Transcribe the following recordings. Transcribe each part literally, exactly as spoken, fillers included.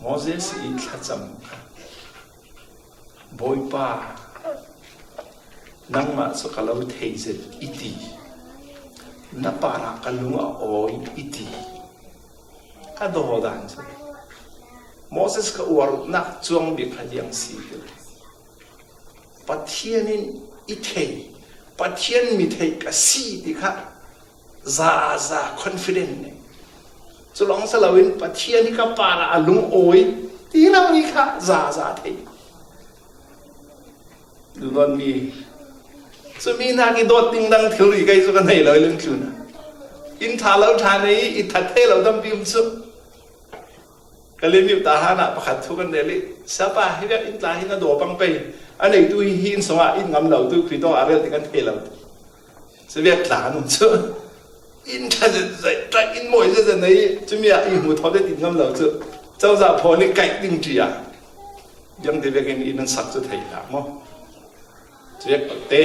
Moses i thlacam kha, Bawipa, nangmah cu ka lo thei zet i ti, na parah ka lung a awi i ti. A dawdan cu Moses ka uarupnak cuang bik kha diang si ti. Pathian in i thei, Pathian mi theih ka si ti kha zaza confident nei. Cu lawng si loin Pathian hi ka parah a lung awi ti lo hi kha zaza thei. Duhdawn mi, cumi hnak i dawt ding dang thilri kei cu ka nei lo i lungtlun a. In ṭha lo ṭha nei i that thei lo tampi um cu. Ka lim yu ta han ah pakhat thu kan rel i, "Siapa, hi biak in tla hi na daw pang pei. A neitu hi, hi inn sungah in ngam lo tu, Khrih tawng a rel ti kan thei lo tu." Si biak tla an um cu. In ṭha zet zet, ṭha in mawi zet zet nei, cumi ah i hmu thawh te ti ngam lo cu. Cozah phaw nih kaih ding ṭi ah. Biang ti biak in in an sak cu thei hlah maw? Cu biak palte.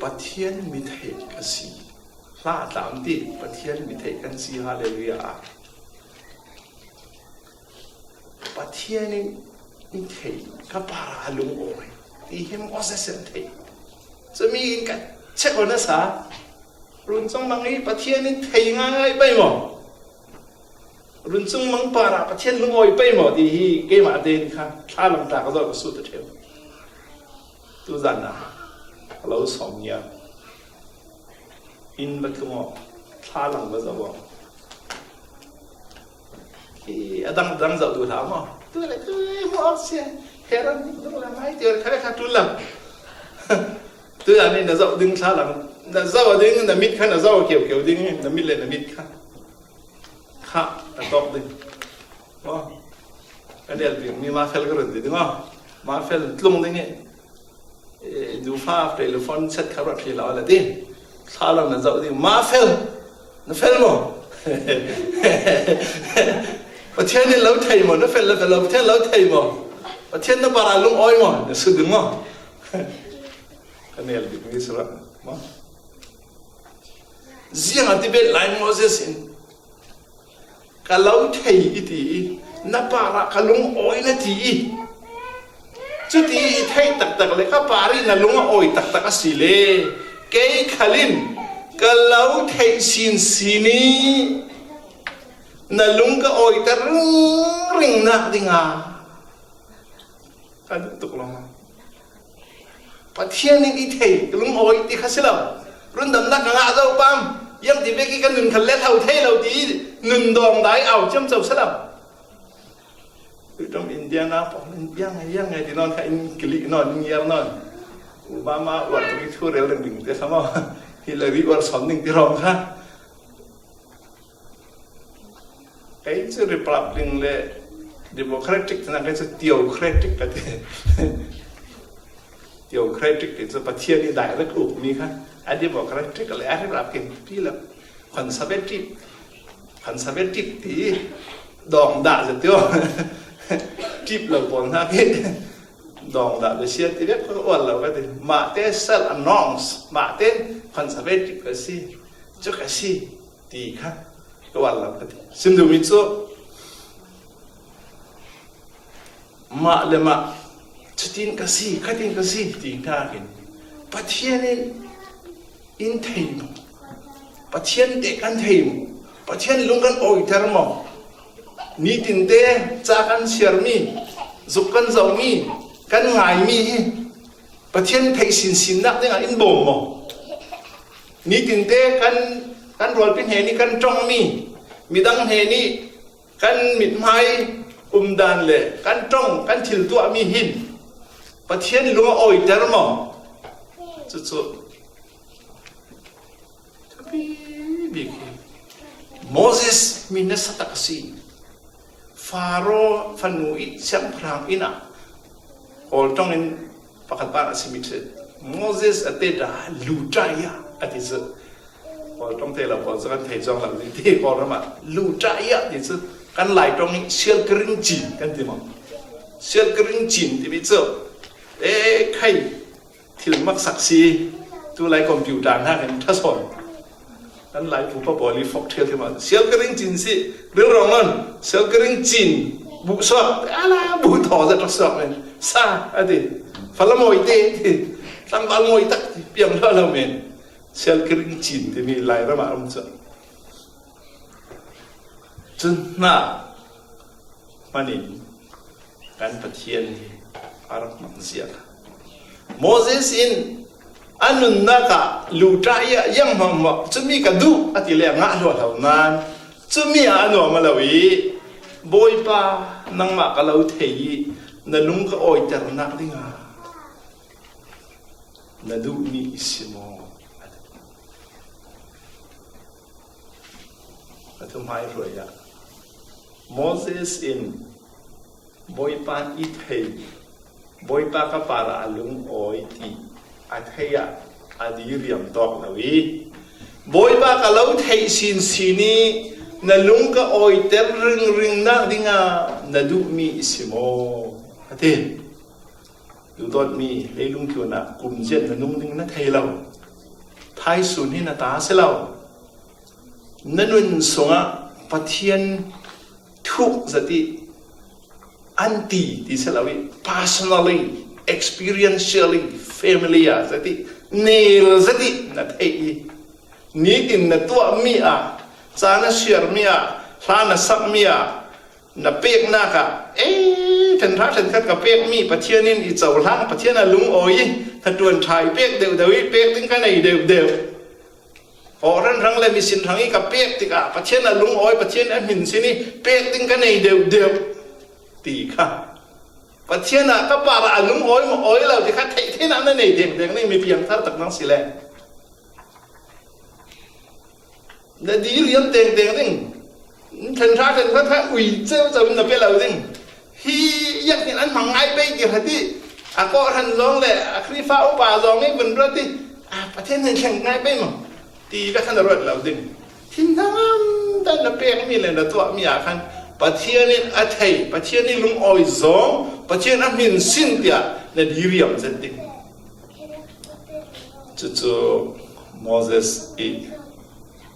Pathian mi theih ka si. Hla tlam ti, Pathian mi theih kan si, hallelujah. Pathian in i thei, ka parah a lung awi ti hi Moses in thei. Cumi in ka check on a sa. Run cung mang i Pathian in thei ngaingai pei maw? Run cung mang parah Pathian lung awi pei maw ti hi keimah tein kha thlalang ta ka zawh ka sut a ṭheu. Tuzan ah a lo sawm ngiat. In va tlung aw, thlalang va zoh aw. Hi a dang dang zoh duh hlah maw? Tu le tu le hmuh awk sia. He ram ning dong le mai ti le kha le kha tul lang. Tu ya ni na zoh ding thlalang. Na zoh ding, na mit kha na zoh keu keu ding, na mit le na mit kha. Kha a tawk ding. Maw? Ka nelpi mi ma fel ka run ti ding maw? Ma fel tlung ding i. Eh, duhfa telephone set kha ruat hrih lo la ti. Thla lo na zoh ding. Ma fel. Na fel maw? Pathian in lo thei maw? Na fel, na fel lo. Pathian lo thei maw? Pathian na parah lung awi maw? Na sut ding maw? Ka nel bik mi sura maw? Ziang a ti bet lai Moses in. Ka lo thei i ti i, na parah ka lung awi na ti i. Cuti i theih taktak le ka parih na lung a awi taktak a si le, kei khal in ka lo theih sinsin i na lung ka awiter ringringnak dingah ka duh tuk lo. Pathian in i thei, ka lung awi ti kha si lo. Rundamnak ka ngah zo pam, iang ti bek i ka nun kha let ho thei lo ti i nun dawng dai au ciamco si lo. Tuiṭum India na pawh in iang ngai, iang ngai ti nawn kha in kilih nawn, in ngiar nawn. Obama uar tuk i thu rel ding ding te kha maw? Hillary uar sawn ding ti rawng kha. Kei cu Republican le Democratic tinak kei cu theocratic ka ti. Theocratic ti cu Pathian i direct ukmi kha. A Democratic le a Republican pi lo. Conservative. Conservative ti dawng dah zet tio. Tip lo pawl hna khi dawng dah le sia ti vek kha uar lo ka ti. Mah te sal a norms. Mah te conservative ka si. Cu ka si. Ti kha ka uar lo ka ti. Sim duhmi cu mah le mah cutin ka si, khatin ka si ti hna hin Pathian in in thei maw? Pathian te kan thei maw? Pathian lung kan awiter maw? Nitin te ca kan siarmi, zuk kan zohmi, kan ngaimi hi Pathian theih sinsinnak dingah in bawm maw? Nitin te kan, kan rualpi hnen i kan ṭongmi, midang hnen i kan mithmai umdan le kan ṭong, kan thil tuahmi hin Pathian lung a awiter maw? Cucu. Thupi bik hi. Moses mi nasa tak a si. Faro fanu i siangpahrang inn ah Kawl ṭong in pakhat pan a si mi ṭhit. Moses a te ta lu ṭah ia a ti cu. Kawl ṭong te lo pawl cu kan thei cuang lo ti Kawl ram ah lu ṭah ia ti cu kan Lai ṭong i sial ka ring cin kan ti maw? Sial ka ring cin timi cu e khai thil maksak si, tulai computer hna kan ṭha sawn. Kan lai pu pa pawl i fok thial thima. Sial ka ring cin si, rilrawng non, sial ka ring cin, bu suak, ala bu thaw zat suak men. Sa, a ti, fala mawi te, ti, tlangval mawi tak, ti, piang lo lo men. Sial ka ring cin, ti mi lai rama rum suak. Cun hna, hmanin kan Pathian hi a rak hmang zia kha. Moses in a nunnak ah luhta i a yang hmahmah, cumi ka duh a ti le a ngah hluahhlo nan, cumi ah a nuam a lo i, Bawipa, nangmah ka lo thei i na lung ka awiternak dingah na duhmi i si maw? A thuhmaihruai ah Moses in Bawipa i thei, Bawipa ka parah a lungawi ti a thei ah a diriam tawk lo i, Bawipa ka lo theih sinsin i na lung ka awiter ringringnak dingah na duhmi i si maw? A ti. Dudawtmi leilung tlunah kum ziat na nung ding na thei lo. Thaisun hi na ta si lo. Na nun sungah Pathian thuk zat i an ti ti si lo i, personally, experientially, familiar zat i, nel zat i na theih i, nitin na tuahmi ah, ca na siarmi ah, hla na sakmi ah, na peknak ah, ei, ṭhen hra ṭhen khat ka pekmi Pathian in i cohlang, Pathian a lungawi i hnaṭuan ṭha i pek deuhdeuh i pek ding ka nei deuhdeuh. Aw hranhrang le misin hrang i ka pek tikah Pathian a lungawi, Pathian a hminsin i pek ding ka nei deuhdeuh ti kha. Pathian ah ka parah a lungawi maw awi lo ti kha theih theinak na nei dengdeng ning, mi piangthar tak nang si le. Na diriam tengteng ding. Ṭhen hra ṭhen khat kha ui ceuceu in na pe lo ding. Hi, ziangtin an hmang ngai pei ti kha ti. A kawhhran zong le a Khrihfa upa zong i vun ruat i, a, Pathian nih thleng ngai pei maw? Ti ka khan a ruat lo ding. Thinhang am dan na pekmi le na tuahmi ah khan Pathian in a thei, Pathian i lungawi zong, Pathian a hminsin tiah na diriam zet ding. Cucu Moses i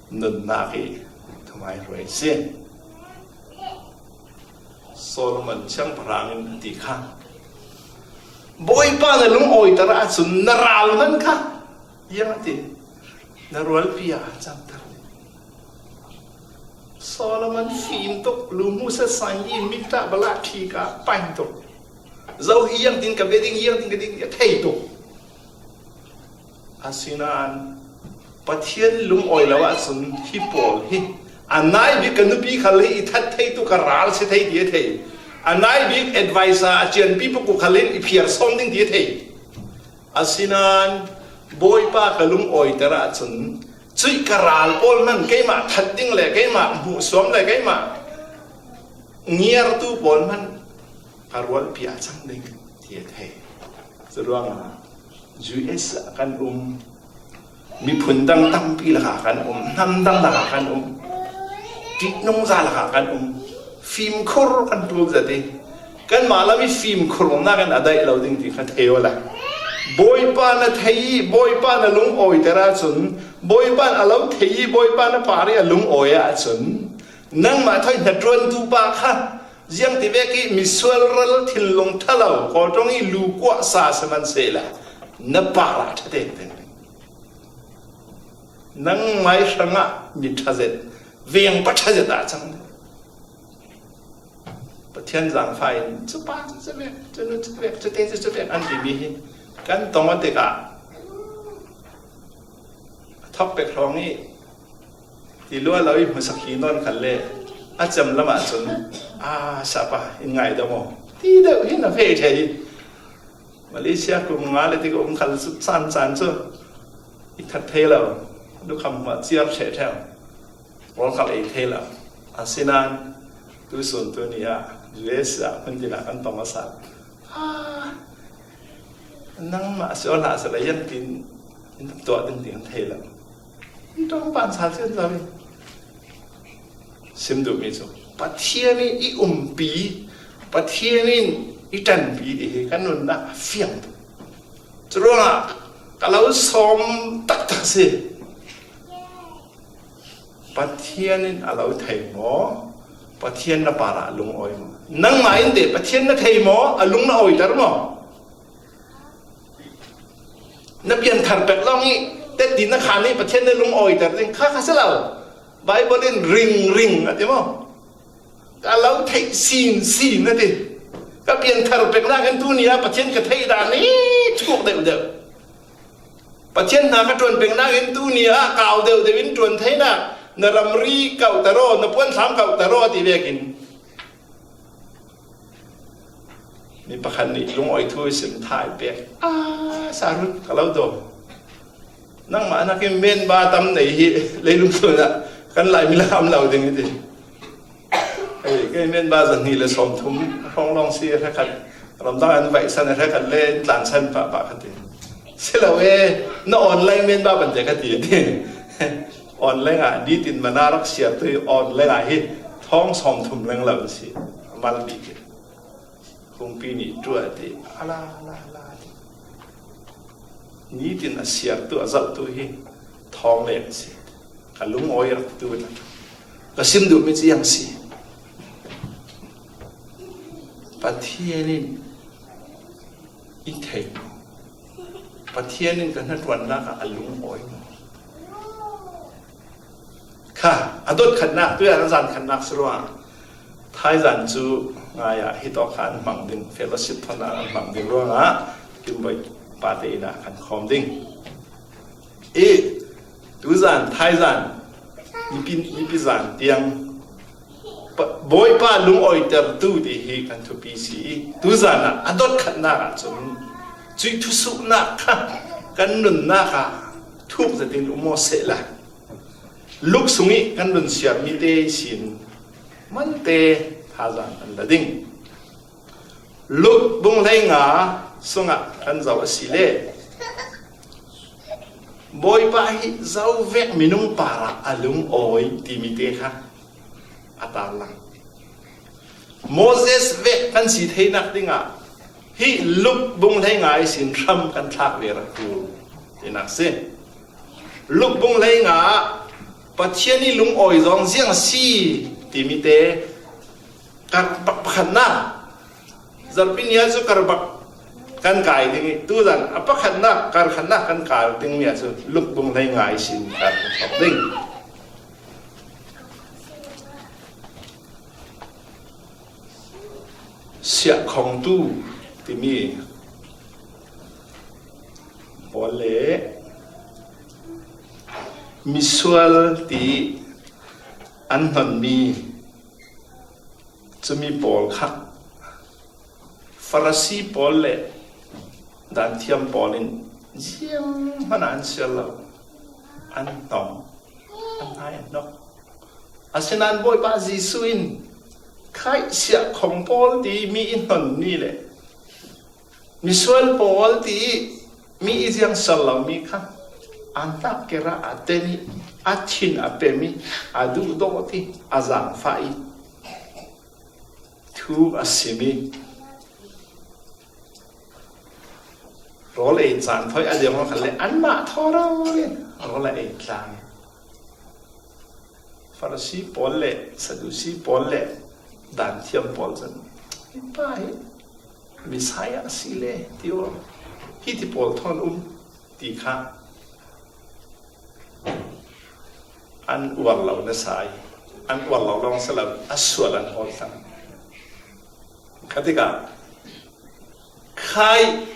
nunnak i thuhmaihruai si. Solomon siangpahrang in a ti kha, Bawipa na lungawiter ahcun na ral hman kha, ziang a ti, na rualpi ah a camter. Solomon fim tuk, lu hmuhsat sangin mikta bala ṭhi ka pain tuk. Zo hi ziangtin ka bia ding, ziangtin ka ding, a thei tuk. Asinain Pathian lungawi lo ahcun hi pawl hi a nai bik ka nupi khal hi i that thei tuk, ka ral si thei ti a thei. A nai bik advisor a cianpi puk uh khal in i phiar sawm ding ti a thei. Asinain Bawipa ka lungawiter ahcun cuih ka ral pawl hman keimah that ding le keimah hmuhsuam le keimah ngiartu pawl hman ka rualpi ah cang ding ti a thei. Curuangah U S ah kan um, miphun dang tampi lakah kan um, hnam dang lakah kan um, ṭihnungza lakah kan um, fimkhur kan ṭul zat i, kanmah lam i fimkhur umnak in a daih lo ding ti kha thei awla, Bawipa na thei i, Bawipa na lungawiter ahcun, Bawipa na lo thei i, Bawipa na par i a lungawi ahcun, nangmah thawi hnaṭuantu pa kha ziangtivek i misual ral thinlung ṭhalo kawlṭong i lukuah sa sihmanhsehlaw na parah ṭha tengteng. Nangmai hrangah mi ṭha zet, vengpa ṭha zet ah cang. Pathian zaangfah in cupa cu cuvek, cunu cuvek, cute cu cuvek an timi hi kan tong awk tikah a thawk pek hrawng i ti lua lo i hmuhsak hi nawn khan le a cem lam ahcun, a sapa in ngaidam aw ti deuh hi na fei ṭheh i, Malaysia kum nga le tik a um khal cu caan caan cu i that thei lo, lukham hmuah ciar ṭheh ṭheh, rawl khal ei thei lo. Asinain tusun tu ni ah U S ah hmun tin ah kan tong a sal. Ah, nangmah si awla si le, ziangtin in tuah ding ti kan thei lo. Ṭawngpa an sal cin zo i sim duhmi cu Pathian in i umpi, Pathian in i ṭanpi ti hi kan nunnak a fiang tuk. Curuangah ka lo sawm taktak si. Pathian in a lo thei maw? Pathian na parah a lungawi maw? Nangmah in teh Pathian na thei maw? A lung na awiter maw? Na pianthar pek lawng i, teti na khan i Pathian na lung awiter ding kha kha si lo. Bible in ring ring a ti maw? Ka lo theih sin sin a ti. Ka pianthar pek nakin tuni a Pathian ka theih dan i thuk deuh deuh. Pathian hna ka ṭuan pek nakin tuni a kau deuh deuh in ṭuan thei nak, na ramri kauh ta raw, na puanthlam kauh ta raw a ti vekin. Mi pakhat nih lungawi thu i sim thai pek. Ah, Sarut, ka lo daw. Nangmah nakin member tam nei hi leilung tluan ah kan Laimi lakah om lo ding i ti. Hei, kei member zahnih le sawmthum hrawng lawng si hrekhat. Ramdang an vaihsan hrekhat le in tlansan pahpah ka ti. Si lo e, na online member ban te ka ti, ti. Online ah nitin mana rak siartu online ah hi thawng sawmthum leng lo si. Mal bik hi. Khuangpi nih ṭuah ti. Ala, ala, ala ti. Nitin a siartu, a zohtu hi thawng leng si. Ka lungawi rak tu la. Ka sim duhmi cu ziang si. Pathian in i thei. Pathian in ka hnaṭuannak ah a lungawi maw? Kha, a dot khatnak, tuiah an zan khatnak si ruangah, thaizan cu ngai ah hitawk kha an hmang ding, fellowship thawn ah an hmang ding ruangah, Kimbawi pate inn ah kan khawm ding. I, tuzan, thaizan, nipi, nipi zan tiang, Pa-, Bawipa lungawitertu ti hi kan thupi si i, tuzan ah a dot khatnak ah cun, cuih thusuhnak kha kan nunnak ah thuk zetin um maw sehla, Luk sung i kan run siarmi te sin mante thazaang an la ding. Luk bung hleinga sungah kan zoh a si le, Bawipa hi zo vek minung parah a lungawi timi te kha a tarlang. Moses vek kan si theinak dingah hi Luk bung hleinga ihsin hram kan thlak ve rak ṭul tinak si. Luk bung hleinga ah Pathian i lungawi zong ziang a si timi te karbak pakhatnak, zarhpi ni ah cu karbak kan kai ding i, tuzan a pakhatnak, kar khatnak kan kai dingmi ah cu Luk bung hleinga ihsin kan thawk ding. Siahkhongtu timi pawl le misual ti an hnonmi cumi pawl kha Farasi pawl le danthiam pawl in zianghman ah an siar lo, an hnong, an hnai an hnok. Asinain Bawipa Jesuh in, "Khai, siahkhong pawl ti mi i hnon ni le misual pawl ti mi i ziangsual lomi kha an tlak kira a ten i, a thin a pem i, a duhdawt i, a zaangfah i, thu a sim i, rawl ei caan thawi a deng khan le anmah thaw rori rawl a ei tlang i, Farasi pawl le Sadusi pawl le danthiam pawl cun, hi pa hi Messiah a si le ti aw, hi ti pawl thawn um," ti kha an uar lo nasa i, an uar lo lawng si lo, a sual an hawl thlang. Kha tikah khai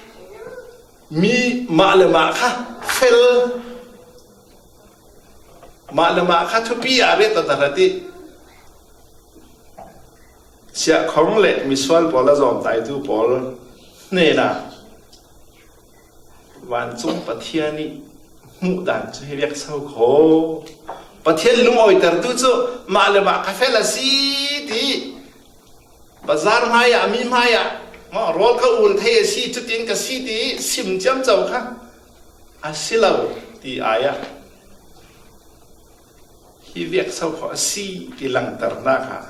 mi mah le mah kha fel, mah le mah kha thupi a ret a tahrat i, siahkhong le misual pawl a zawmtaitu pawl hnenah, "Vancung Pathian i hmuh dan cu hi vek so kho. Pathian lungawitertu cu mah le mah kha fel a si," ti, bazar hmaiah, mi hmaiah, maw, rawl ka ul thei a si, cutin ka si ti sim ciamco kha a si lo ti ai ah, "Hi vek so kho a si," ti langternak ah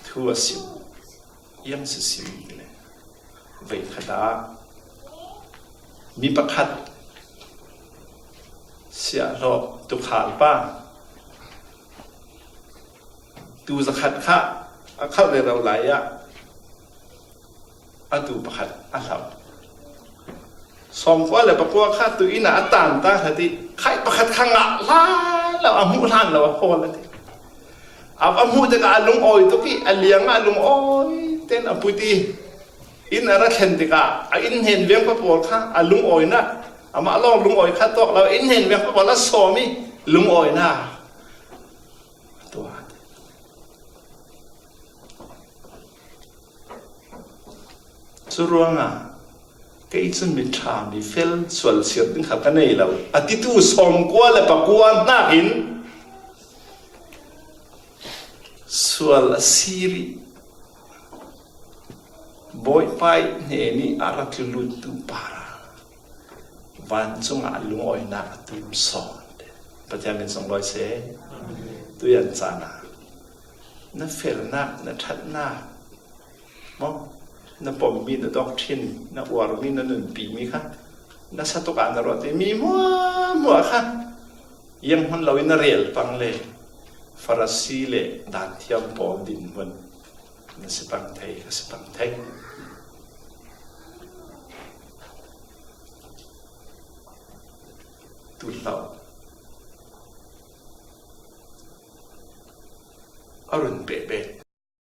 thu a sim. Iang si sim ti le, veikhat ah mi pakhat Siahhlawh tukhal pa, tu zakhat kha a khalh le lo lai-ah a tu pakhat a hlauh. Sawmkua le pakua kha tu inn ah a tanta kha ti, khaih pakhat kha ngah hlan lo, a hmuh hlan lo a hawl a ti. A va hmuh tikah a lungawi tuk i, a liang ah a lungawi ten a put i, inn a ra thlen tikah a inn hnen veng pa pawl kha a lungawina, amah lawng lungawi kha tawk lo, inn hnen veng pa pawl a sawm i, lungawina. Tua. Cu ruangah kei cun mi ṭha, mi fel, sual sir ding kha ka nei lo, a titu sawmkua le pakua hnakin sual a sir i, Bawipa i hnen i a ra tlulut tu parah vancung ah lungawinak a tum sawn. Pathian min sunglawi seh. Tuian caan ah na felnak, na ṭhatnak maw, na pommi, na doctrine, na uarmi, na nunpimi kha na sa tuk ah na ruat i, mi hmuahhmuah kha iang hmun lo in na rel pang le Farasi le danthiam pawl dinhmun na si pang thei, ka si pang thei. Tuhlauh a run pehpeh